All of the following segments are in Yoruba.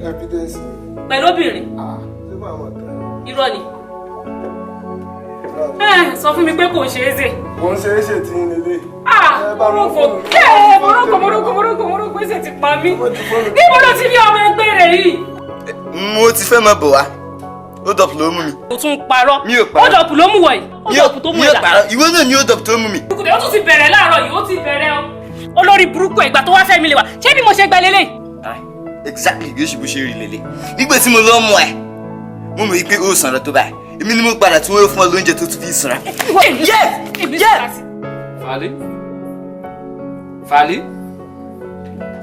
Evidence. Pẹ̀lú obìnrin. Irọ́ ni. Sọ fún mi pé kò ṣe é ṣe. Kò ń ṣe é ṣe tí ń lélẹ̀. Morocco ṣe ti pa mí. Níbo ló ti rí ọmọ ẹgbẹ́ rẹ̀ yìí? Mo ti fẹ́ máa bọ̀ wá. Hold up ló mú mi. O tún parọ́. Mi ò parọ́. Hold up ló mú wọ̀ yìí. Hold up tó mú Mi ò parọ́. Ìwọ náà ni hold up tó mú mi. Ó tún ti bẹ̀rẹ̀ láàárọ̀ yìí, ó ti bẹ̀rẹ̀ o. Olórí burúkú ìgbà tó wá fẹ́ mi lè wà. Ṣé bí mo ṣe gba lélẹ̀? Exactly bí ó ṣe bó ṣe rí lélẹ̀. Nígbà tí mo lọ mú ẹ, mo mọ̀ pé ó sanra tó báyìí. Èmi ni mo padà tí wọ́n fún ọ lóúnjẹ tó tún fi sanra. Yes! Yes! Fàlí. Fàlí.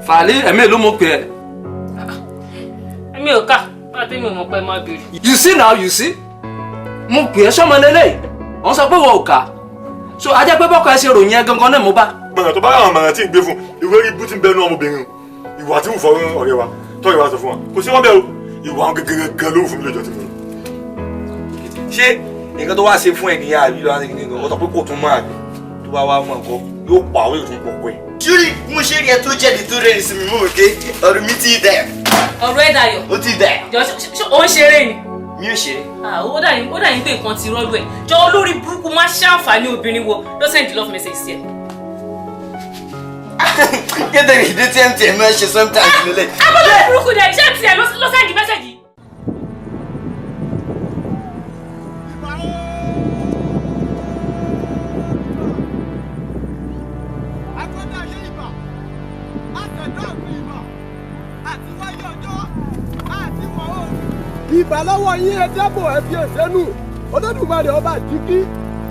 Fàlí, ẹ̀mí ló mọ̀ pé ẹ. Èmi ò kà. You see now, you see? Mo pè é sọ́mọ lélẹ̀, wọ́n sọ pé wọ́n ò kà. So a jẹ́ pé bọ́kọ ẹ ṣe ròyìn ẹ gangan náà mo bá. Gbọ̀ngàn tó bá rà àwọn ọmọràn tí ń gbé fún ìwé rí bú tí ń bẹnu ọmọbìnrin ìwà tí ń fọ ọ̀rẹ́ wa tọ́rẹ́ wa sọ fún wa kò sí wọn bẹ́ẹ̀ o ìwà àwọn gẹ́gẹ́ ló fún mi lójó tí mo lọ. Ṣé nǹkan tó wá ṣe fún ẹ nìyá àbí lọ́wọ́ ṣe nǹkan ó sọ pé kò tún máa gbé tó bá wá mọ̀ nǹkan yóò pa àwọn ètò ìpọ̀pọ̀ ẹ̀. Ṣúrí mo ṣe rí ẹ tó jáde tó rẹ́rìn sí mi mú mi pé ọ̀rọ̀ mi ti dẹ̀. Ọ̀rọ̀ ẹ̀ dayọ̀. Ó ti dẹ̀. Jọ ṣe ó ń ṣeré ni. Mi ò ṣeré. Ó dà yín pé nǹkan ti rọ́lú ẹ̀. Jọ olórí burúkú má ṣàǹfààní obìnrin wo ló send love message sí ẹ. Kéde ìdí tí MTN máa ń ṣe sometimes lélẹ̀. Abọ́lé burúkú dẹ̀ ṣé MTN ló send message yìí. Ìbà lọ́wọ́ yín ẹ dábò ẹ fi ẹsẹ̀ nù Olódùmarè ọba àjíkí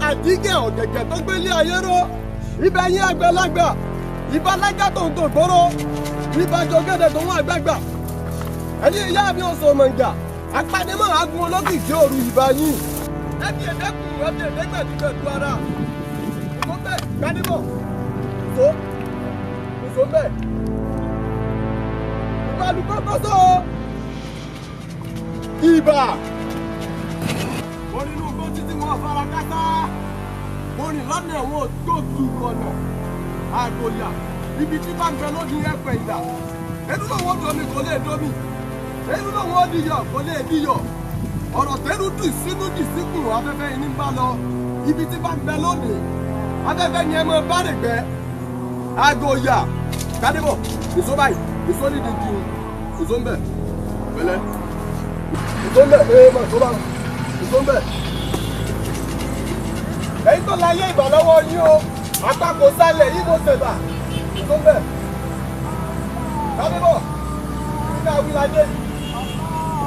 àjíkẹ́ ọ̀gẹ̀gẹ̀ tó gbélé ayé ró ibẹ̀ yín àgbàlagbà ìbà lájà tó ń tò gbóró ìbà jọgẹ́dẹ̀ tó ń àgbàgbà ẹ̀yin ìyá mi ọ̀sán mọ̀ǹgà apanimọ̀ agun olókìkí òru ìbà yín ẹ fi ẹ̀dẹ́kùn ẹ fi ẹ̀dẹ́gbẹ̀dúgbẹ̀dú ara ìfọ́ bẹ́ẹ̀ gbanimọ̀ ìfọ́ ìfọ́ bẹ́ẹ̀ ìbálùkọ́ kọ́sọ́ ibà. Mo nínú igbó títí wọn fara kásá. Mo rìn lọ́nà ẹ̀wọ̀n tó tu ọ̀nà. Àgòyà ibi tí bá ń bẹ lónìí ẹ̀pẹ̀ ìdà. Ẹnu lòun ó domi kò lè domi. Ẹnu lòun ó diyọ̀ kò lè diyọ̀. Ọ̀rọ̀ tẹ́rù dì sínú dì síkùn afẹ́fẹ́ yìí ní bá lọ. Ibi tí bá ń bẹ lónìí. Afẹ́fẹ́ ni ẹ mọ bá rè gbẹ́. Àgòyà Gbádébọ̀ ìṣó báyìí ìṣó nídìí ju ìṣó ń bẹ̀ pẹ̀lẹ́. Ìsọ́nbẹ̀ ee mà tó bá ìsọ́nbẹ̀. Èyí tó láyé ìbà lọ́wọ́ yín o, àpapọ̀ sálẹ̀ yìí mo ṣẹ̀bà. Ìsọ́nbẹ̀. Kábíbọ̀, ibi ká wí ládé yìí.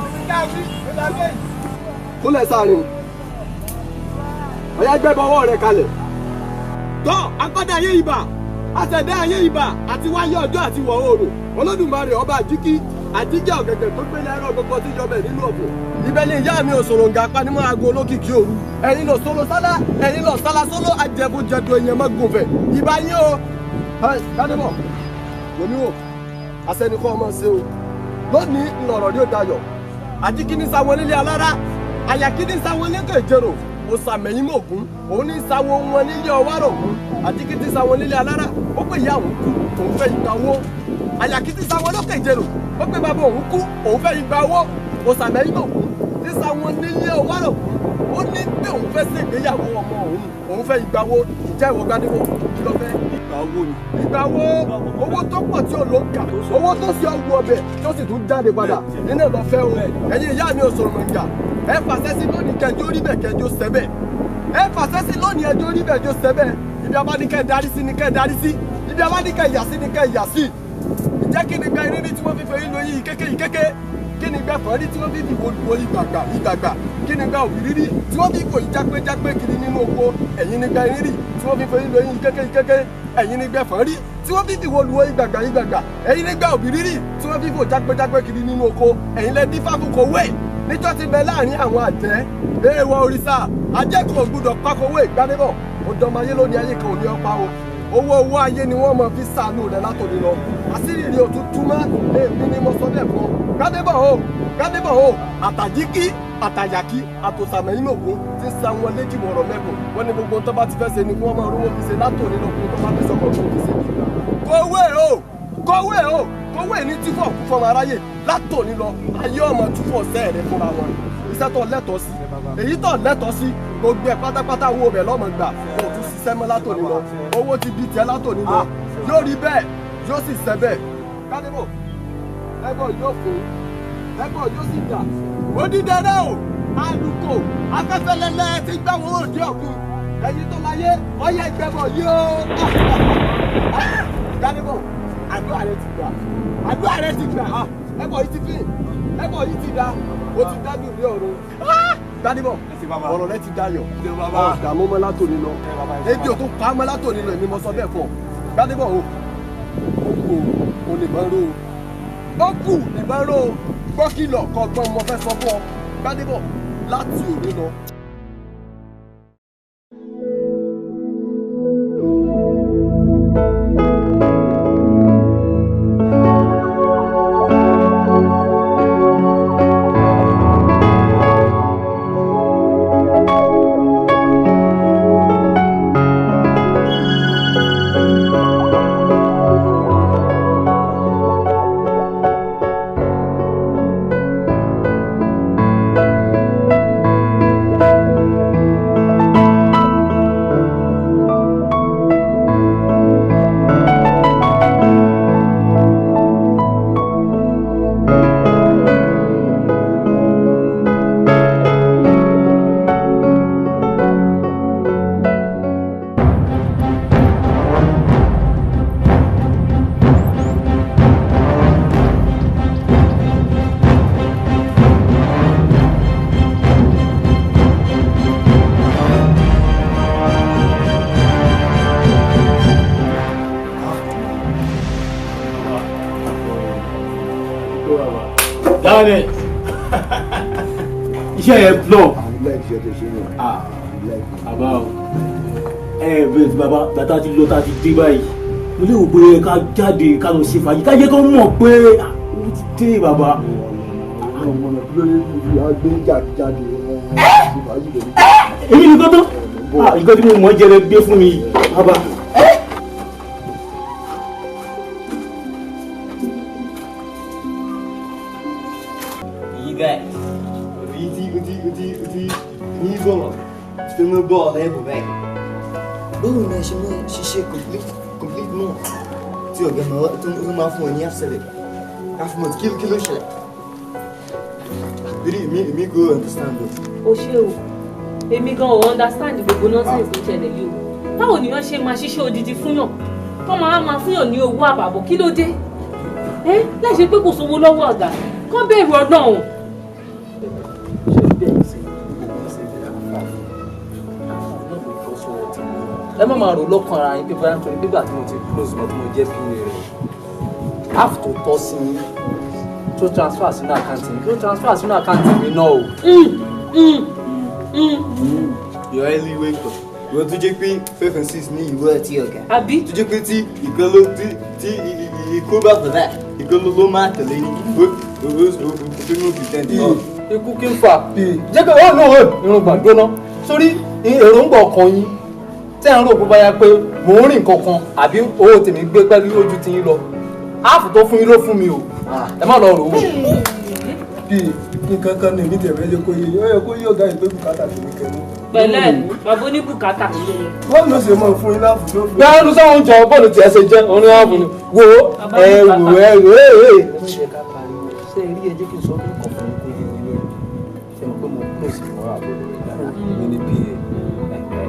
Ibi ká wí ládé yìí. Kúnlẹ̀ sáàrin. Ọ̀yá gbẹ́bọ ọwọ́ rẹ̀ kalẹ̀. Tọ́ akọ́dá ayé ìbà, àṣẹ̀dá ayé ìbà àti wáyé ọjọ́ àti wọ̀ oòrùn. Olódùmarè ọba àjíkí àjíjẹ́ ọ̀gẹ̀gẹ̀ tó gbélé ẹ̀rọ gbogbo tí yọbẹ̀ nínú ọ̀fọ̀. Ibẹ̀ ni ìyá mi òṣòròǹgà apanimọ̀ aago olókìkí òru. Ẹ̀yin lọ solo sálá, ẹ̀yin lọ sálá sóló ajẹ̀bùjẹ̀dù èèyàn mọ́gùnfẹ̀. Ìbá yín o. Kádébọ̀, wòmí wò, àṣẹnikọ́ ọmọ ṣe o. Lónìí ńlọrọ̀ ní òdayọ̀. Àjíkí ní sáwọn nílé alára, àyàkí ní sáwọn nílé ìjẹrò. Òsàmẹ̀yìn mọ̀gún, òun ní sáwọn wọn nílé ọwárọ̀gún. Àjíkí ti sáwọn nílé alára, ó pè ìyá òun kú, òun fẹ́ ìgbà owó. Àyàkí ti sáwọn lókè ìjẹrò, ó pé bàbá òun kú òun fẹ́ igba owó. Òsàmẹ́yìn òkú tí sáwọn nílé ọwárọ̀gún ó ní pé òun fẹ́ ṣègbéyàwó ọmọ òun òun fẹ́ igba owó. Ìjẹ́ ìwọ Gbádébọ̀ kí ló fẹ́? Ìgbà owó ni. Ìgbà owó owó tó pọ̀ tí ò ló ń kà owó tó sì ọwọ́ ọbẹ̀ tó sì tún jáde padà nínú ẹ̀ lọ fẹ́ o. Ẹ̀yin ìyá mi ò sọ̀rọ̀ mọ̀ǹgà ẹ fàṣẹ sí lónìí kẹjọ rí bẹ̀ kẹjọ sẹ́bẹ̀ ẹ fàṣẹ sí lónìí ẹjọ rí bẹ̀ ẹjọ sẹ́bẹ̀. Ibi abánikẹ́ darí sí ni kẹ́ darí sí, ibi abánikẹ́ yà sí ni kẹ́ yà sí. Ìjẹ́ kí ni gba irírí tí wọ́n fi fẹ́ yín lóyún ìkéké ìkéké? Kí ni gba fọ́nrí tí wọ́n fi fìwò lu ìgbàgbà ìgbàgbà? Kí ni gba òbírírí tí wọ́n fi fò ìjápéjápé kiri nínú oko? Ẹ̀yin ni gba irírí tí wọ́n fi fẹ́ yín lóyún ìkéké ìkéké. Ẹ̀yin ni gba fọ́nrí tí wọ́n fi fìwò lu ìgbàgbà ìgbàgbà. Ẹ̀yin ni gba òbírírí tí wọ́n fi fò jápéjápé kiri nínú oko. Ẹ̀yin lẹ dífá fún kòwé níjọ́ ti bẹ láàrin àwọn àjẹ́. Èèwọ̀ òrìṣà ajẹ́ kò gbúdọ̀ pákówé Gbádébọ̀. Ó dánmọ ayé lónìí ayé kan ò ní ọpa o. Owó owó ayé ni wọ́n máa fi sàánú rẹ̀ látòní lọ. Àṣírí rẹ̀ ò tún túmọ̀ èmi ni mo sọ bẹ́ẹ̀ fún ọ. Gbádébọ̀ o, Gbádébọ̀ o, àtàjíkí àtàyàkí àtòsàmẹ́yìn ògún ti ń sa wọn léjìmọ̀ ọ̀rọ̀ mẹ́kùn. Wọ́n ní gbogbo tó bá ti fẹ́ ṣe ni kí wọ́n máa rówó fi ṣe látòní lọ kó tó bá fi sọkọ̀ rówó fi ṣe. Kówé o, kówé o, kówé ní tí fọ̀ kú fọmọ aráyè. Látòní lọ, ayé ọmọ túbọ̀ sẹ́ rẹ fúnra wọn. Iṣẹ́ tó lẹ́tọ̀ọ́ sí, èyí tó lẹ́tọ̀ọ́ sí, gbogbo ẹ̀ pátápátá owó rẹ̀ lọ́mọ gbà. Kò tún ṣiṣẹ́ mọ́ látòní lọ. Owó ti di tiẹ̀ látòní lọ. Yóò rí bẹ́ẹ̀, yóò sì ṣẹ bẹ́ẹ̀. Kádébò, ẹgbọ́n yóò fún, ẹgbọ́n yóò sì dà. Odídẹrẹ́ o, àlùkò, afẹ́fẹ́ lẹ́lẹ́ ti gbá wọn òde ọ̀gbun. Ẹ̀yin tó láyé, ọyẹ ìgbẹ́bọ̀ yóò. Kádébò, àdúrà rẹ ti gbà. Àdúrà rẹ ti gbà. Ẹbọ yìí ti fín, ẹbọ yìí ti da, o ti dájú ní ọ̀run. Gbadébọ̀, ọ̀rọ̀ rẹ ti dayọ̀. Ọ̀dààmú mọ́ látòní lọ. Ebi ò tún pa mọ́ látòní lọ, èmi mo sọ bẹ́ẹ̀ fún ọ. Gbadébọ̀ o, ó kù o, nìbọn ró o. Ó kù nìbọn ró o. Gbọ́ kìlọ̀ kọ̀ọ̀gbọ́n mo fẹ́ sọ fún ọ. Gbadébọ̀, láti òní lọ. Iṣẹ́ yẹn blow. Àbá o. Ẹ bẹ́ẹ̀ bàbá bàtà ti lọ tá ti dé báyìí. Mo lérò pé ká jáde ká lọ ṣe fàájì ká jẹ́ kó mọ̀ pé ó ti dé bàbá. Èmi nìkan tó. Nǹkan tí mo mọ̀ jẹrẹ gbé fún mi bàbá. Báwo ni a ṣe máa ṣiṣẹ́ complete month tí ọ̀gá tó máa fún ọ ní half salary, half month, kí ló ṣẹlẹ̀? Torí èmi kò understand o. O ṣé o, èmi gan ò understand gbogbo nonsense tó ṣẹlẹ̀ yìí o. Báwo ni wọ́n ṣe máa ṣiṣẹ́ odidi fúnyàn tó máa fúnyàn ní owó àbàbọ̀, kí ló dé? Láì ṣe pé kò sówó lọ́wọ́ ọ̀gá, kán bẹ̀rù Ọlọ́run. Ẹ má máa rò lọ́kàn ara yín pé báyà nítorí nígbà tí mo ti close mọ́ tí mo jẹ́ pa rẹ̀ half tó tọ́ sí yín tó transfer sínú àkáǹtì mi tó transfer sínú àkáǹtì mi náà o. You're highly welcome. Ìwọ tó jẹ́ pé 5 and 6 ní ìwọ àti ọ̀gá. Àbí? Tó jẹ́ pé tí ìkan ló tí ikú bá bàbá ìkan ló máa tẹ̀lé ní ó pretend. Ikú kí n fà jẹ́ kí ó lóore irun gbàgbóná sórí èròǹgbà ọkàn yín tẹ́ ń rò bó bá yá pé mò ń rìn kankan àbí owó tèmi gbé pẹ́lú ojú ti yín lọ áàfù tó fún yín ló fún mi o ẹ má lọ rò ó. Bí nǹkan kan ní èmi tẹ̀lé yẹ kó yé ó yẹ kó yé ọ̀gá yìí pé bùkátà tèmi kẹ́nu. Pẹ̀lẹ́ bàbá oníbùkátà. Bọ́ọ̀lù ló ṣe mọ̀ fún yín láàfù tó fún. Bí a ń sọ oúnjẹ bọ́ọ̀lù tiẹ̀ ṣe jẹ́ orin áàfù ni wo ẹ wò ẹ wò ẹ ẹ. Ṣé ẹ rí ẹ jẹ́ kí n sọ kí n kọ̀ fún yín kó yé yín lórí ṣé mo pé mo close mọ́ àbúrò rẹ̀ dáadáa èmi ní pa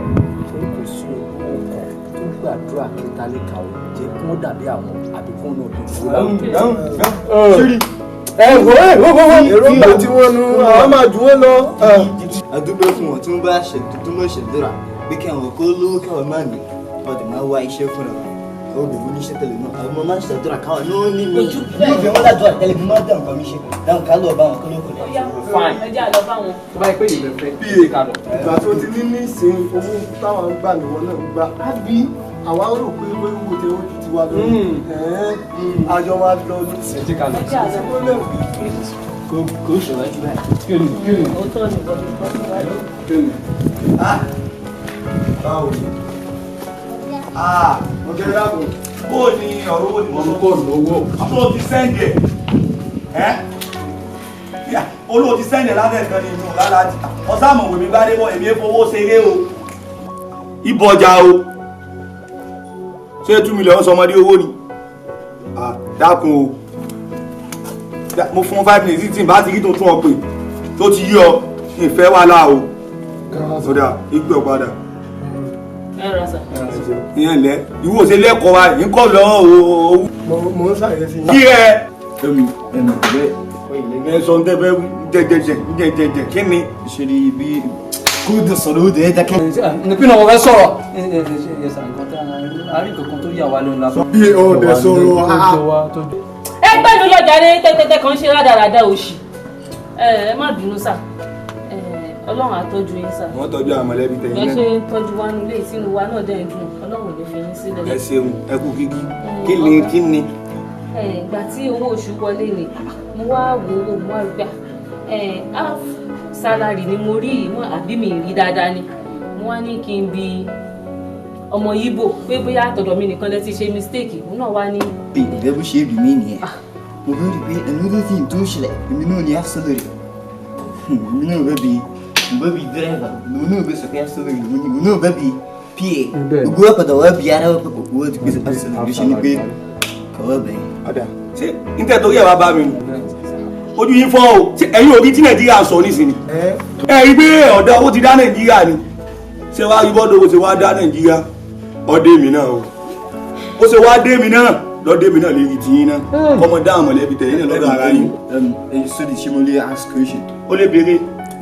ṣé kò sí owó kan tó gbàdúrà kí tálíkà ò jẹ́ kí wọ́n dàbí àwọn àbí kí wọ́n náà dùn ún láwùjọ. Ẹ wò ẹ wò wò wò. Èròǹgbà tí wọ́n nu àwọn máa jù wọ́n lọ. Àdúgbò fún wọn tí wọ́n bá ṣètò mọ̀ ṣèdúrà pé kí àwọn kó lówó káwọn máa ní ọdẹ máa wá iṣẹ́ fúnra wọn. Àwọn gbogbo oníṣẹ́ tẹ̀lé náà àwọn ọmọ máa ń ṣàdúrà káwọn náà ní mi. Yóò fi wọ́n ládùúrà tẹ́lẹ̀ mo máa dáhùn kan mi ṣe dáhùn ká lọ bá wọn kó ló kò lè. Fine. Ẹ jẹ́ àlọ́ bá wọn. Tó bá yẹ pé ìbẹ̀ fẹ́ bí ìgbà tó ti ní nísìn owó táwọn ń gbà níwọ̀n náà ń gbà. Àbí àwa rò pé owó tẹ ojú ti wá lọ. Àjọ máa lọ ní. Ẹ jẹ́ ká lọ. Kò ṣọ̀rọ̀ ẹ ti báyìí. Kí ni kí ni. Òótọ́ ni bọ́ọ̀lù Kí ni. Báwo ni? Ọ̀gá ẹ dáàbò. Bó o ní ọ̀rọ̀ owó ni mo sọ. Mo kọ́ lọ́wọ́. Àbúrò ti sẹ́ǹdì ẹ̀. Ẹ́ olóò ti sẹ́ndẹ̀ látẹ̀ kan ní inú lálàájì ọ̀sàmọ̀ wèmí bá dé bọ̀ èmi é fowó ṣeré o. Ibọjà o, ṣé 2 million sọmọdé owó ni? Dákun o, mo fún 5 minutes tí n bá ti rí tó tún ọ pé tó ti yí ọ ìfẹ́ wà láà o sọdá ìgbẹ́ ọ padà. Ẹ rà sà. Ìyẹn lẹ ìwọ ṣe lẹ́kọ̀ọ́ wa yìí ń kọ́ lọ́wọ́ o. Mo ń ṣàyẹ̀sí. Kí ẹ ẹ sọ ń tẹ́ jẹjẹjẹ jẹjẹjẹ kí ni. Ṣe ni bí kó sọ̀rọ̀ ó dẹ̀ dákẹ́. Nípínlẹ̀ wọn fẹ́ sọ̀rọ̀ ẹ sà, nǹkan tá a rí, nǹkan tó yà wá lẹ́nu la. Bí ọ̀dẹ̀ sọ̀rọ̀. Ẹ gbẹ́nu lọ́jà ní tẹ́tẹ́tẹ́ kan ṣe rádaràda òṣì. Ẹ má bínú sà, Ọlọ́run á tọ́jú yín sà. Wọ́n tọ́jú àwọn mọ̀lẹ́bí tẹ̀yìn Bẹ́ẹ̀ náà. ṣe ń tọ́jú wa nílé, ìtinú wa náà dẹ̀ ń dùn. Ọlọ́run ò ní fi yín sílẹ̀. Ẹ ṣeun, ẹ kú kíkí. Kí ni kí ni? Ìgbà tí owó oṣù wọlé ni mo wá wo owó, mo wá rí gbà half salary ni mo rí yìí, àbí mi rí dáadáa ni. Mo wá ní kí n bi ọmọ Yíbò pé bóyá àtọ̀dọ̀ mi nìkan lẹ ti ṣe mistake, òun náà wá ní. Pé ìbẹ́ bó ṣe rí mi nìyẹn, mo fẹ́ rí pé another thing tó ń ṣẹlẹ̀, èmi náà ní half salary, èmi náà bẹ́ bi, mo bẹ́ bi driver, mo náà bẹ́ sọ pé half salary mo ní, mo náà bẹ́ bi PA, gbogbo wa padà wá bí ara wa pé kò wọ́n ti gbé half salary ṣe ni pé kọ́wọ́ bẹ́ẹ̀. Ọ̀dà, ṣé níta torí ẹ̀ wá bá mi nù? Ojú yín fọ́ o. Ṣé ẹ̀yin ò rí tí Nàìjíríà sọ nísìnyí? Ẹ rí pé ọ̀dà owó ti dá Nàìjíríà ni. Ṣé wàá rí bọ́dọ̀ owó ṣe wá dá Nàìjíríà? Ọdẹ mi náà o, ó ṣe wá dé mi náà lọ́dẹ mi náà lè rí tiyín náà kọ́mọ dá àwọn mọ̀lẹ́bí tẹ̀yìn náà lọ́dọ̀ ara yín. Sorry, ṣé mo lè ask question? Ó lè béèrè.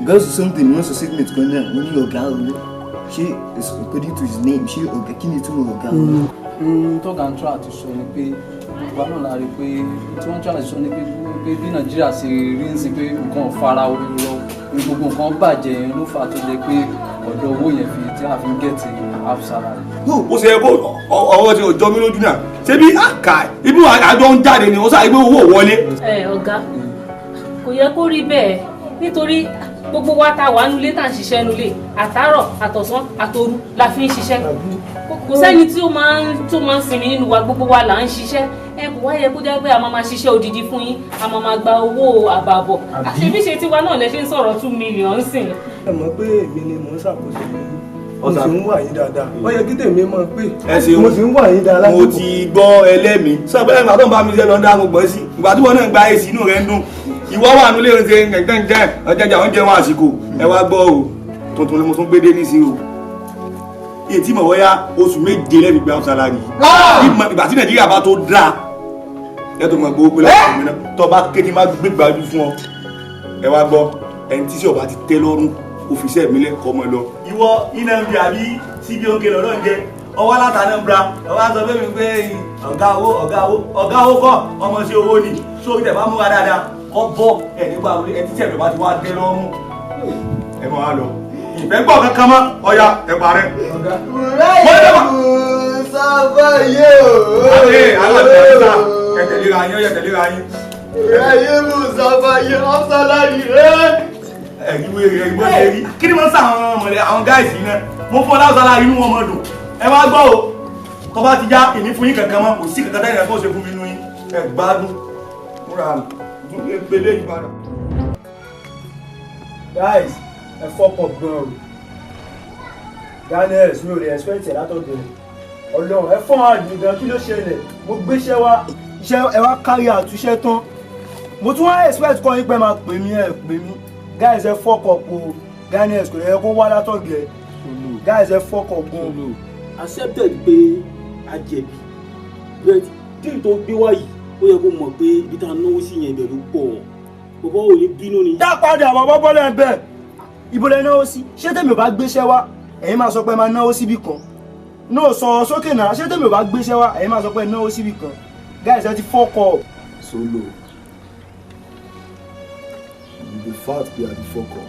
Girls something wọ́n sọ statement kan náà, wọ́n ní ọ̀gá owó, ṣé according to his name, ṣé ọ̀gá, kí ni ìtumọ̀ ọ̀gá owó? Tọ́gà ń tọ́ àti sọ ni pé gbogbo àná la rí pé tí wọ́n tọ́ àti sọ ni pé bí Nàìjíríà ṣe rí ń sin pé nǹkan ò fara rọ, gbogbo nǹkan bàjẹ́ yẹn ló fà á tó jẹ́ pé ọ̀dọ̀ owó yẹn fi tí a fi ń get half salary. Ó ṣe yẹ kó ọwọ́ ti jọ mí lójú náà, ṣé bí àkà ibi àjọ ń jáde ni ó sáré gbé owó wọlé. Ẹ ọ̀gá, kò yẹ kó rí bẹ́ẹ̀, nítorí gbogbo wa tá a wà nulẹ̀ tá à ń ṣiṣẹ́ nulẹ̀, àtàárọ̀ àtọ̀sán àtòru la fi ń ṣiṣẹ́. Kò sẹ́ni tí ó máa ń tó máa ń sinmi nínú wa, gbogbo wa là ń ṣiṣẹ́. Ẹ kò wá yẹ kó jẹ́ pé a máa máa ṣiṣẹ́ odidi fún yín, a máa máa gba owó àbàbọ̀. Àṣebí ṣe tiwa náà lẹ ṣe ń sọ̀rọ̀ 2 million sìn. Ẹ mọ̀ pé èmi ni mò ń ṣàkóso ìlú, mo sì ń wà yín dáadáa, ó yẹ kí tèmi mọ̀ pé Ẹ ṣeun. mo sì ń wà yín dáadáa. Mo ti gbọ́ ẹlẹ́mìí sọ pé ìgbà tó ń bá mi ṣe lọ ń dá gbogbo sí, ìgbà tí wọn náà gba èsì inú rẹ̀ ń dùn, ìwọ wà nílé oúnjẹ gẹ̀gẹ̀gẹ̀ ọjàjà oúnjẹ wọn àsìkò. Ẹ wá gbọ́ o, tuntun ni mo tún gbé dé nísìnyí o. Èyí tí mo wọ́yá oṣù 7 lẹ́bi gba salary, ìgbà tí Nàìjíríà bá tó dáa ẹ tó mọ̀ gbowó pé lọ́wọ́ mi náà tó bá kéde má gbé gbájú fún ọ. Ẹ wá gbọ́, ẹni tí sọ̀bà ti tẹ́ lọ́rùn òfìsẹ́ mi lẹ́kọ̀ọ́ mọ́ ẹ lọ. Ìwọ iná ń bi àbí síbi oúnjẹ lọ́dọ̀ ń jẹ ọwọ́ látàná ń bra ọwọ́ á sọ fún mi pé ọ̀gá owó, ọ̀gá owó, ọ̀gá owó kọ́, ọmọ sí owó ni. Sórí tẹ̀ bá múra dáadáa kọ́ bọ́ ẹ̀ nígbà wọlé ẹ títẹ̀ bẹ̀ bá ti wá dé lọ́rùn ẹ mọ̀ wá lọ. Ìfẹ́ gbọ́ kankan mọ́, ọ̀ya ẹ parẹ́. Sábàyé o. Àti aláàbẹ̀ àti ẹ tẹ̀léra yín, ọ̀yà tẹ̀léra yín. Ráyé mú sábàyé half salary rẹ̀. Ẹ̀rí wéèrè, ẹ̀rí bó ṣe rí. Kí ni wọ́n sá àwọn mọ̀lẹ́ àwọn guys náà? Mo fún ọ láwùsọ aláàrí, inú wọn mọ̀ dùn. Ẹ wá gbọ́ o, tó bá ti já ìní fún yín kankan mọ́, kò sí kankan tẹ́lẹ̀ kó ṣe fún mi nínú yín. Ẹ gbádùn múra gbélé yìí padà. Guys, ẹ fuck up gan o. Daniels, mi ò lè expect ẹ látọ̀dọ̀ ẹ. Ọlọ́run, ẹ fọ́n àdùn gan. Kí ló ṣẹlẹ̀? Mo gbéṣẹ́ wá, iṣẹ́ ẹ wá kárí àtúnṣe tán, mo tún wá expect kọ́ yín pé máa pè mí, ẹ pè mí. Guys, ẹ fuck up o. Daniels, kò yẹ kó wá látọ̀dọ̀ ẹ. Guys, ẹ fuck up gan. Accepted pé a jẹ̀bi, but deal tó gbé wá yìí, ó yẹ kó mọ̀ pé ibi tá a náwó sí yẹn, ibẹ̀ ló pọ̀. Bàbá ò ní bínú ni. Dá padà, bàbá bọ́lá ẹ̀ bẹ́ẹ̀. Ibo lẹ náwó sí? Ṣé tèmi ò bá gbéṣẹ́ wá, ẹ̀yin máa sọ pé máa náwó síbì kan náà? Sọ̀rọ̀ sókè náà. Ṣé tèmi ò bá gbéṣẹ́ wá, ẹ̀yin máa sọ pé náwó síbì kan? Guys, ẹ ti fuck up. Solo, the fact pé a ti fuck up,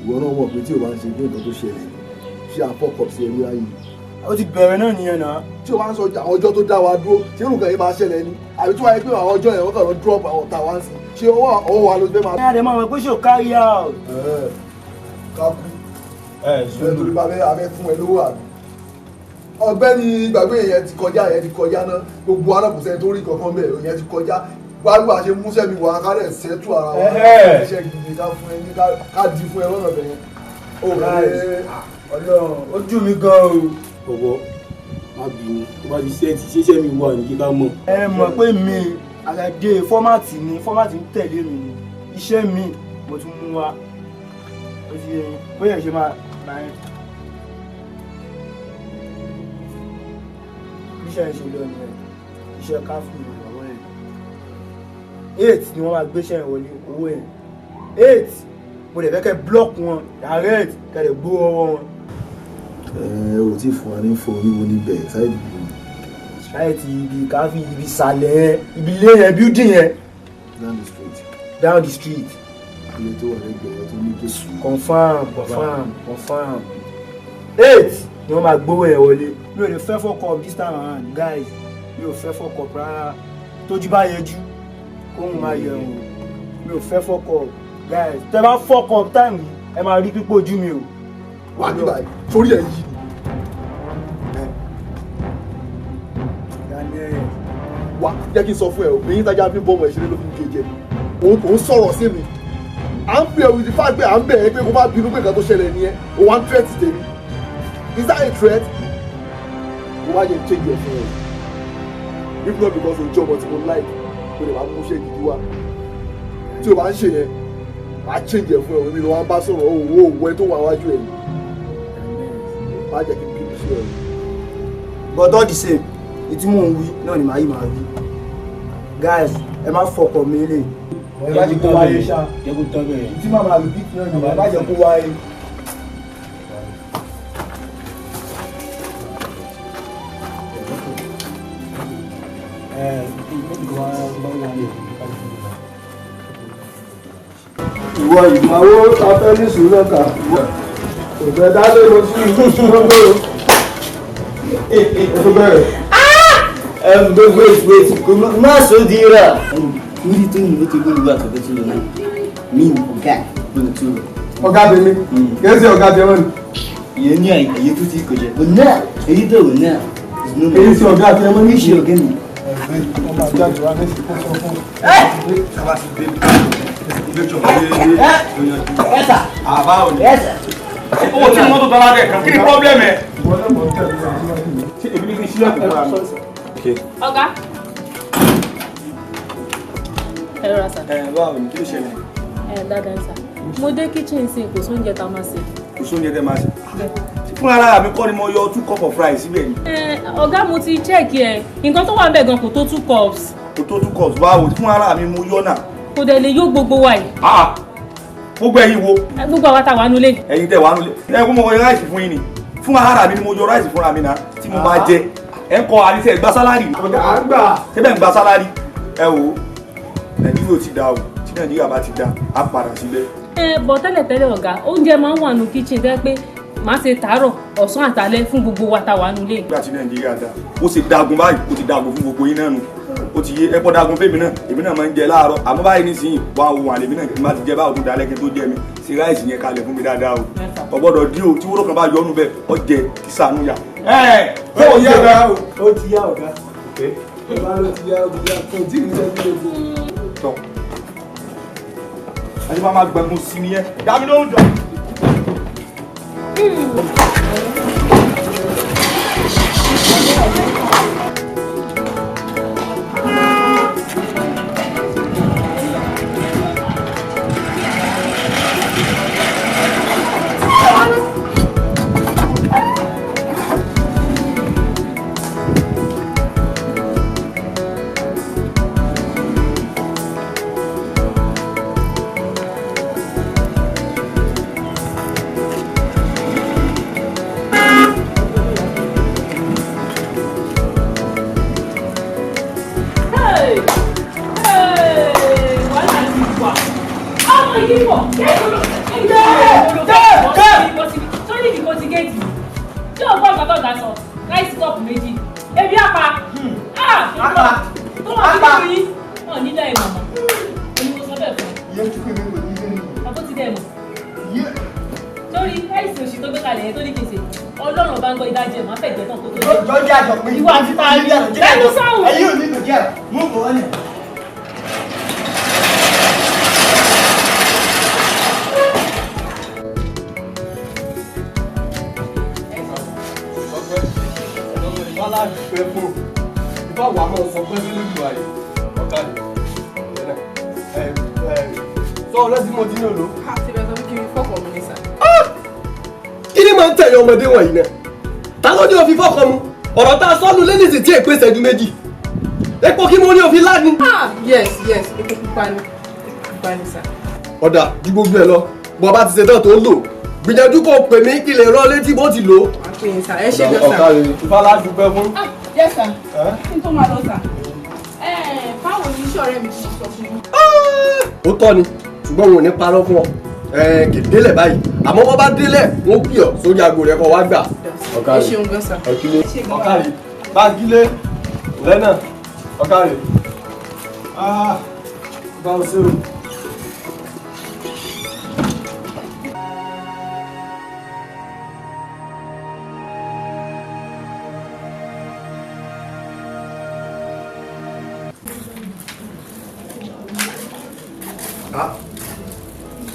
ìwọ náà mọ̀ pé tí o bá ń ṣe bí nǹkan tó ṣẹlẹ̀, ṣé a fuck up sí ẹni láyé? Ó ti bẹ̀rẹ̀ náà nìyẹn náà. Tí o bá ń sọ àwọn ọjọ́ tó dá wa dúró, ṣé irú nǹkan yìí máa ṣẹlẹ̀ ni? Àbí tí wàá yẹ pé àwọn ọjọ́ yẹn wọ́n kàn lọ drop àwọn ọ̀tá wa ń sìn, ṣé ọwọ́ ọwọ́ wa ló fẹ́ máa. Ẹ àdè máa mọ̀ pé ṣò carry out. Kákú ẹ torí bá abẹ́ abẹ́ fún ẹ lówó àbí? Ọ̀gbẹ́ni, gbàgbé yẹn ti kọjá, yẹn ti kọjá náà. Gbogbo alákòóso tó rí kankan bẹ́ẹ̀, yẹn ti kọjá. Wá ṣe múṣẹ́ mi wá ká rẹ̀ ṣẹ́tù ara wa. Iṣẹ́ gidi ká fún ẹ ní ká di fún ẹ lọ́nà bẹ̀yẹn. Ọlọ́run ojú mi gan o. Bọ̀bọ̀ má bínú tó bá ti ṣẹ́ẹ̀tì ṣíṣẹ́ mi wà ní kíkà mọ̀. Ẹ mọ̀ pé mi àgàdé fọ́mátì ni fọ́mátì ń tẹ̀lé mi ni iṣẹ́ mi mo tún mú wa ó ti yẹ bóyá ṣe máa bá yẹn. Iṣẹ́ yẹn ṣe lọ nìyẹn iṣẹ́ káfù ni àwọn yẹn 8 ni wọ́n máa gbéṣẹ́ yẹn wọlé owó yẹn 8 mo lè fẹ́ kẹ́ block wọn direct kẹ́ lè gbó ọwọ́ wọn. Ẹ ò tí fún wa ní fún oníwo níbẹ̀ sáìdì bí. Sáìdì ibi káfí ibi ìsàlẹ̀ ibi ilé yẹn building yẹn. Down the street. Down the street. Ilé tó wà lẹ́gbẹ̀ẹ́ tó ní Jésù. Confirm confirm confirm. 8 ni wọ́n máa gbówó yẹn wọlé. Mi ò lè fẹ́ fuck up this time around guys, mi ò fẹ́ fuck up rárá, tójú bá yẹjú kóhun máa yẹ o, mi ò fẹ́ fuck up guys, tẹ bá fuck up time yìí ẹ máa rí pípọ̀ ojú mi o. Wà á níbàyí sórí ẹ̀ yìí. Wá jẹ́ kí n sọ fún ẹ o, èyí tájà fi ń bọ́ ọmọ ìṣeré ló fi ń gé jẹ, òun sọ̀rọ̀ sí mi, à ń pè ẹ́ with the fact pé à ń bẹ̀ ẹ́ pé kó má bínú pé nǹkan tó ṣẹlẹ̀ nìyẹn, o wá ń threat tèmi. Is that a threat? Mo wá yẹ change ẹ̀ fún ẹ. If not because ojú ọmọ tí mo like, kò lè máa mú iṣẹ́ gidi wá. Tí o bá ń ṣe yẹn, màá change ẹ̀ fún ẹ, èmi ló wá ń bá sọ̀rọ̀ owó òwò ẹ tó wà wájú ẹ̀ yìí. Má jẹ́ kí n bínú sí ẹ. But all the same, ìtí mò ń wí náà ni màá yìí máa wí. Guys, ẹ má fọkàn mi lè. Ẹ má jẹ́ kó wáyé ṣá. Ìtí màá máa repeat náà ni ẹ má jẹ́ kó wáyé. Ìwọ ìgbàwó ta fẹ́ ní sùúrù kà kò fẹ́ dálé lọ sí ìlú tó bẹ̀rẹ̀. Wait wait má sọ di ra. Níbi tó ní tó gbóòlù àtọ̀gbẹ́ tó lọ náà mi ọ̀gá gbọ́dọ̀ tó lọ. Ọ̀gá tèmi kì í ṣe ọ̀gá tèmi ni. Ìyẹn ní àyè tó ti kọjá bọ̀ náà èyí tó wò náà. Kì í ṣe ọ̀gá tèmi ni. Kì í ṣe ọ̀gá mi. Ọmọ àjáde wa ní ìsìnkú sọ fún. Owó tí mọ́tò tọ́lá dẹ̀ kan, kí ni problem ẹ̀? Ṣé èmi ní kí n sílẹ̀kùn fúnra mi? Ọ̀gá. Ẹ rọra sà. Ẹ báwo ni, kí ló ṣẹlẹ̀? Ẹ dáadáa sà. Mo dé kitchen sí, kò sóúnjẹ tá a máa sè. Kò sóúnjẹ tẹ́ máa sè. Fúnra lára mi kọ́ ni mo yọ 2 cup of rice síbẹ̀ ni. Ọ̀gá mo ti check ẹ, nǹkan tó wà ń bẹ̀ gan kò tó 2 cups. Kò tó 2 cups báwo, fúnra lára mi mo yọ náà. Kò dẹ̀ lè yó gbogbo wa yìí. Gbogbo ẹ̀yin wo. Gbogbo àwa tá wà nulẹ̀. Ẹ̀yin tẹ́ wà nulẹ̀. Ẹ kó mo yọ ráìsì fún yín ni. Fúnra lára mi ni mo yọ ráìsì fúnra mi náà tí mo máa jẹ. Ẹ ń kọ àníṣe gba sálárì. Ọ̀gá àgbà. Ṣé bẹ́ẹ̀ ń gba sálárì? Ẹ wò ó, Nàìjíríà ò ti da o, tí Nàìjíríà bá ti da, á padà sílẹ̀. Ẹ bọ̀ tẹ́lẹ̀tẹ́lẹ̀ ọ̀gá, oúnjẹ máa ń wà nù kitchen tẹ́ pé màá ṣe tàárọ̀ ọ̀sán àtàlẹ́ fún gbogbo wa tá wà nulẹ̀. Nígbà tí Nàìjíríà da, ó ṣe dagun báyìí, ó ti dagun fún gbogbo yín náà nù. Ó ti yé ẹpọ dagun fèmí náà, èmi náà máa ń jẹ láàárọ̀, àmọ́ báyìí nísìnyí wà á wò àlèmí náà kí n bá ti jẹ báwo tó dalẹ́ kí n tó jẹ mi, ṣe ráìsì yẹn kalẹ̀ fún mi dáadáa o. Kò gbọ́dọ̀ dí o, tí wúrọ̀ kan bá yọnu bẹ́ẹ̀, ọ jẹ kí sànú yà. Ẹ ó yá ọ̀gá o. Ó ti yá ọ̀gá. Ọ̀gá ló ti yá ọ̀gá, kò tí ì ní sẹ́jú lóko. Tọ́ àti máa gbẹ̀gùn sí nìyẹn, dá mi lóhùn jọ. Ifá fún ifá wà á máa sọ pé sí lójú ààyè ọ̀gá rẹ̀ sọ ọ̀rẹ́ tí mo ti ní òlò. Kí ni máa ń tẹ̀lé ọmọdé wọ̀nyí náà? Ta ló ní o fi fọ́kàn mu? Ọ̀rọ̀ tá a sọ́nu lẹ́nìsì tí èpè ṣẹ́jú méjì. Epo kí mo ní o fi láni. Ah, yes, yes, epo pupa ni, epo pupa ni sà. Ọ̀dà ju gbogbo ẹ̀ lọ, bó bá ti ṣe tán tó ń lò, gbìyànjú kó pè mí kí lè rán létí bó ti lò ó. Màá pè yín sà, ẹ ṣé gan sà. Ọ̀gá rẹ̀ ifá ládùúgbẹ́ fún. Ah, yes sà, kí n tó máa lọ sà. Báwo ni iṣẹ́ ọ̀rẹ́ mi ti sọ fún yín? Ó tọ́ ni, ṣùgbọ́n wọn ò ní parọ́ fún ọ. Kì í délẹ̀ báyìí, àmọ́ wọ́n bá délẹ̀ wọ́n pè ọ́ sórí aago rẹ̀ kó wá gbà. Ẹ ṣeun gan sà. Ọ̀kàrẹ̀ báńkílé lẹ́nà ọ̀kàrẹ̀. Báwo ṣe o?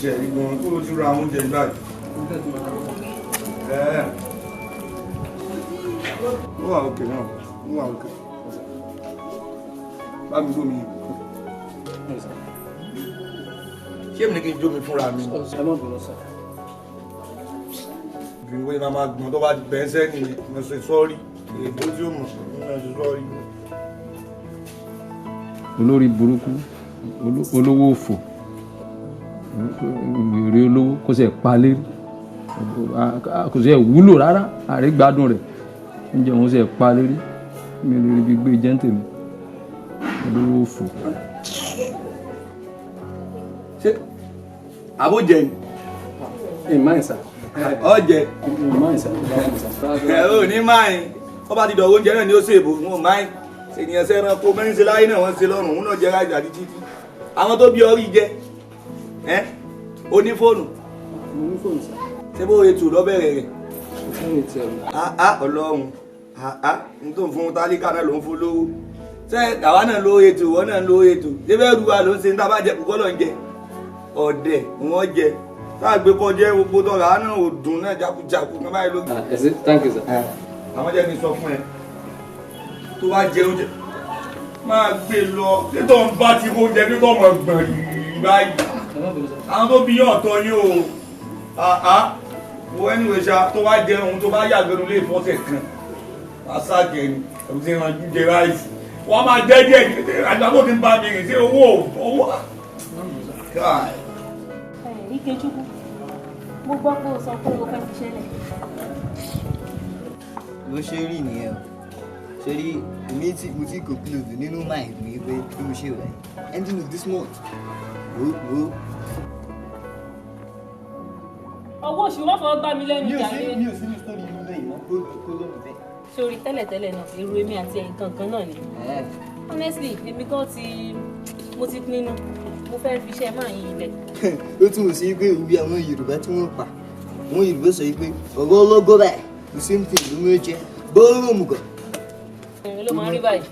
Jẹ ìgbọ̀n kó o ti ra oúnjẹ báyìí. Ó wà òkè náà, ó wà òkè. Bá mi gbómi. Ṣé èmi ní kí n jó mi fúnra mi? Ẹ má bínú sá. Ìgbìmọ̀ yìí máa gbọ̀n tó bá bẹ́ẹ̀ sẹ́ni mo ṣe sọ́ọ́rí. Èdè tí ó mọ̀ mo ṣe sọ́ọ́rí. Olórí burúkú, olówó òfò, èrè olówó kò sì pa lérí, kò sì wúlò rárá, àrígbádùn rẹ̀ oúnjẹ òun sì pa lérí, mi lè rí bí gbé jẹ́ǹtì mi, olówó òfò. Ṣé àbójẹ ni? Ìmáìsà. Ọjẹ. Ìmáìsà. Ẹ ò ní máa ń wọ́n bá ti dọ̀ oúnjẹ náà ni ó ṣèbò wọn ò máa ń ṣènìyàn sẹ́ran kó mẹ́rin ṣe láyé náà wọ́n ṣe lọ́rùn òun náà jẹ́ ráìsì àti títí àwọn tó bí ọrí jẹ ẹ oní fóònù ṣé bó ètò lọ́bẹ̀rẹ̀ rẹ̀ àá ọlọ́run àá n tó ń fún tálíkà náà ló ń fún lówó ṣé àwa náà ló ètò ìwọ náà ló ètò ṣé bẹ́ẹ̀ ru wa ló ń ṣe ní tá a bá jẹ kókó lọ́n jẹ ọ̀dẹ̀ wọ́n jẹ tá a gbé kọjá gbogbo tọ́ra á náà ò dùn náà jákujáku kan báyìí ló. Ẹ ṣé, thank you sir. Àwọn jẹ́ kí n sọ fún ẹ tó bá jẹ oúnjẹ máa gbé lọ títọ́ ń bá ti oúnjẹ títọ́ mọ̀ gbọ̀n yìí báyìí àwọn tó bí ọ̀tọ̀ yín o àá wo anyway ṣá tó bá jẹ ohun tó bá yàgbẹ́nu lé ìfọ́sẹ̀ kan aṣáàjẹ ni ẹ̀rù ti ràn jíjẹ ráìsì wọ́n máa jẹ́ díẹ̀ àgbàgbọ́ ti ń bá mi rìn sí owó owó. Ikechukwu, mo gbọ́ pé o sọ pé o fẹ́ fi ṣẹlẹ̀. Bó ṣe rí nìyẹn o, ṣe rí èmi tí mo ti conclude nínú mind mi pé bí mo ṣe wà ending of this month wo wo. Ọwọ́ oṣù má fọwọ́ gbá mi lẹ́nu jàre. Mi ò sí ní sórí inú lẹ́yìn mọ́ kó lónìí bẹ́ẹ̀. Sórí tẹ́lẹ̀tẹ́lẹ̀ náà irú èmi àti ẹ̀yìn kankan náà ni. Honestly, èmi gan ti mo ti pinnu mo fẹ́ fi iṣẹ́ máa yí ilẹ̀. Ó túmọ̀ sí pé òbí àwọn Yorùbá tí wọ́n pa àwọn Yorùbá sọ pé ọ̀rọ̀ ọlọ́gọ́ báyìí the same thing ló ń jẹ bọ́ọ̀rọ̀ òmùgọ̀. Ló máa ń rí báyìí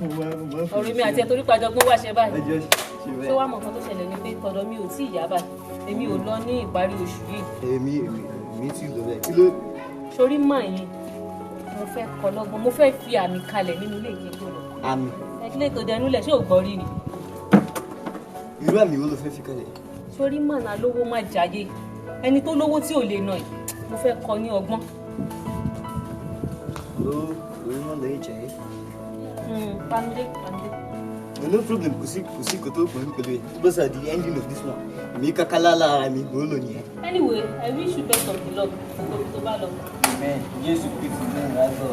ọ̀rọ̀ mi àti ẹ̀ torí pàjọgbọ́n wá ṣe báyìí ṣé wàá mọ̀ nǹkan tó ṣẹlẹ̀ ni pé tọ̀dọ̀ mi ò tí ì yá báyìí èmi ò lọ ní ìparí oṣù yìí. Èmi èmi èmi ti lọ bẹ́ẹ̀ kí ló. Sórí màá yẹn mo fẹ́ kọ́ lọ́gbọ́n mo fẹ́ fi àmì kalẹ̀ nínú ilé ìké tó lọ. Àmì. Ilé tó dẹnu lẹ̀ ṣé ò gbọ́ rí ni. Irú àmì wo ló fẹ́ fi kalẹ̀? Sórí màá lówó má jayé ẹni tó lówó tí ò lè nà yìí mo fẹ́ kọ́ ní ọgbọ́n. Ó orí náà lè jẹ́. Pamide, Pamide. No problem, kò sí kò tó pọ̀ ní pẹ̀lú ẹ̀. Tó bá sà di ending of this one, èmi kákálá lára mi, mò ń lò nìyẹn. Anyway, I wish you best of the luck gbogbo ibi tó bá lọ. Amen. Jésù Kristi ní ìrìnàjò.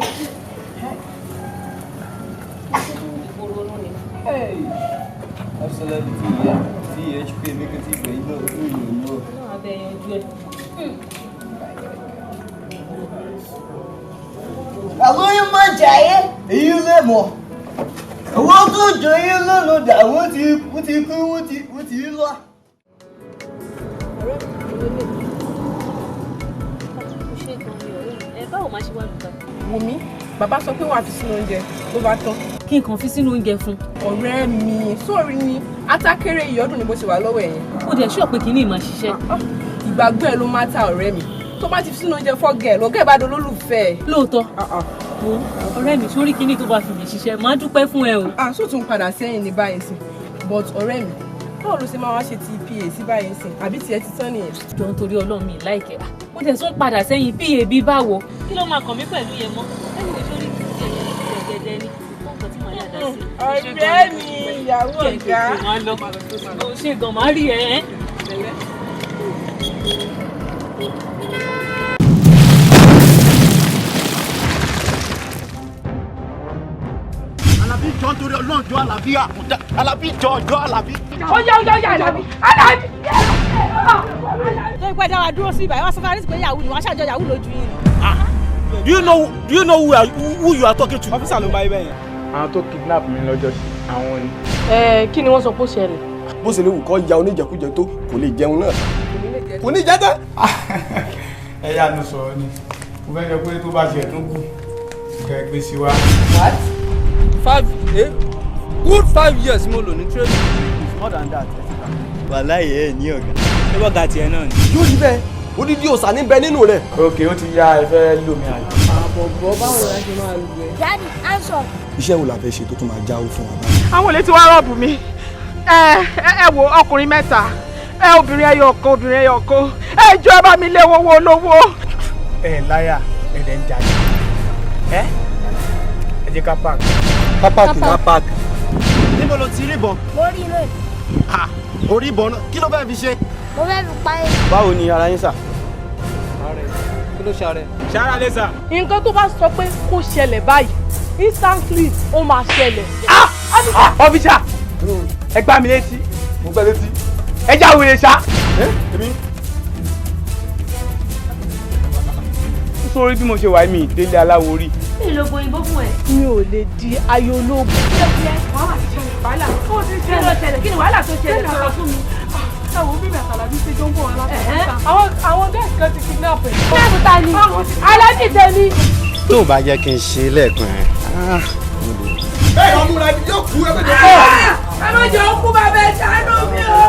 Ìgboro ló ní. Absolutely, THP, mi kò tí ì gbẹ̀ iná ojú ìlú náà. Náà abẹ́ yanjú ẹ̀. Àwọn yóò máa jàyé èyí lè mọ̀. Àwọn tó jọyé lọ́nà dà wọ́n ti kú wọ́n ti lọ. Ọ̀rẹ́ mi ló lè. Mo ṣe gan ni ọ̀rẹ́ mi. Ẹ báwo máa ṣe wá lùkà? Wùmí, bàbá sọ pé wàá fi sínú oúnjẹ ló bá tán. Kí n kàn fi sínú oúnjẹ fún. Ọ̀rẹ́ mi, sóòrí ni atákéré ìyọ́dún ni bó ṣe wà lọ́wọ́ ẹ̀yìn. Ó dẹ̀ ṣọ́ pé kínní máa ṣiṣẹ́. Ìgbàgbọ́ ẹ̀ ló máa ta ọ̀rẹ́ mi. Tó bá ti fi sínú oúnjẹ fọ́gẹ̀ lọ́gẹ̀ bá dolólùfẹ́ ẹ̀. Lóòótọ́. Wo ọ̀rẹ́ mi, sórí kíní tó bá fi lè ṣiṣẹ́, máa dúpẹ́ fún ẹ o. Ah, sóò tún padà sẹ́yìn ní báyìí sí, but ọ̀rẹ́ mi, báwo ló ṣe máa wá ṣe ti PA sí báyìí sí, àbí tiẹ̀ ti tán nìyẹn? Jọ nítorí Ọlọ́run, mi láìkẹ́. Ó tẹ̀ tún padà sẹ́yìn PA bí báwo? Kí ló máa kàn mí pẹ̀lú yẹn mọ́? Ẹni wo sórí gẹ̀gẹ̀dẹ̀ ni? Nǹkan tí màá yà dá sí. Ọ̀rẹ́ mi, ìyàwó ọ̀gá. Ó ṣe gan, máa rí ẹ. Alábí, jọ, nítorí Ọlọ́run, jọ, Alábí, àkúdá, Alábí, jọ, jọ, Alábí. Ó yá, ó yá, ó yá, Alábí, Alábí. Tó ipẹ́ dá wa dúró sí ibà, wá sọ fún arísí pé yahoo ni wọ́n ṣàjọ yahoo lójú yín ni. Do you know who you are talking to? Officer ló ń bá ibẹ̀ yẹn. Àwọn tó kidnap mi lọ́jọ́ sí àwọn ni. Ẹ kí ni wọ́n sọ pé ó ṣẹlẹ̀? Bó ṣe lè wù kọ́ ya oníjẹkújẹ tó, kò lè jẹun náà, kò ní jẹ tán. Ẹ yá nu sọ̀rọ̀ ni mo fẹ́ sọ pé tó bá ṣe tún kù kẹ́ ẹ gbé sí wa. What? Five, good 5 years mo lò ní training. It's more than that. Wàláyé ẹ ní ọ̀gá. Ṣé bọ́gà tiẹ̀ náà ni? Yóò rí bẹ́ẹ̀, odidi òòsà ní bẹ nínú rẹ̀. Ok, ó ti yá, ẹ fẹ́ lò mí àjò. Àbọ̀bọ̀, báwo la ṣe máa lù ẹ́? Daddy, answer. Iṣẹ́ wo la fẹ́ ṣe tó tún máa jáwó fún wa báyìí? Àwọn olè tí wàá rob mi. Ẹ wo, ọkùnrin mẹ́ta, ẹ obìnrin ẹyọ kan, obìnrin ẹyọ kan. Ẹ jọ, ẹ bá mi lé owó olówó. Ẹ láyà, ẹ dẹ̀ ń jalè. Ẹ jẹ́ ká park. Ká park, ká park. Níbo ló ti rí ìbọn? Mo rí inú ẹ̀. Orí ìbọn náà, kí ló fẹ́ fi ṣe? Mo fẹ́ fi pa ẹ́. Báwo ni ara yín sà? Kí ló ṣe ààrẹ? Ṣára lè sà. Nǹkan tó bá sọ pé kó ṣẹlẹ̀ báyìí, instantly ó máa ṣẹlẹ̀. Officer, ẹ gbá mi létí. Mo gbá létí. Ẹ já wèrè ṣá. Èmi. Sórí bí mo ṣe wà, mí ìdílé aláwo rí. Mi ló bo ìbọn fún ẹ. Mi ò lè di ayé ológun. Wàhálà ti ṣẹlẹ̀, wàhálà. Ó ti Kí ló ṣẹlẹ̀? Kí ni wàhálà tó ṣẹlẹ̀? Sọ̀rọ̀ fún mi. Ẹ wo bí mi àtàlàbí ṣe jọ ń bọ̀ wá láti àwọn guys kan ti kidnap ẹ̀. Kidnap ta ni? Alájì tẹ̀mí. Tó o bá jẹ́ kí n ṣe lẹ́ẹ̀kan ẹ̀. Bẹ́ẹ̀ ni ọmúra yóò kú, ẹ bẹ́ẹ̀ jẹ́ kú. Ẹ má jẹ́ òkú, bàbá, ẹ ṣàánú mi o.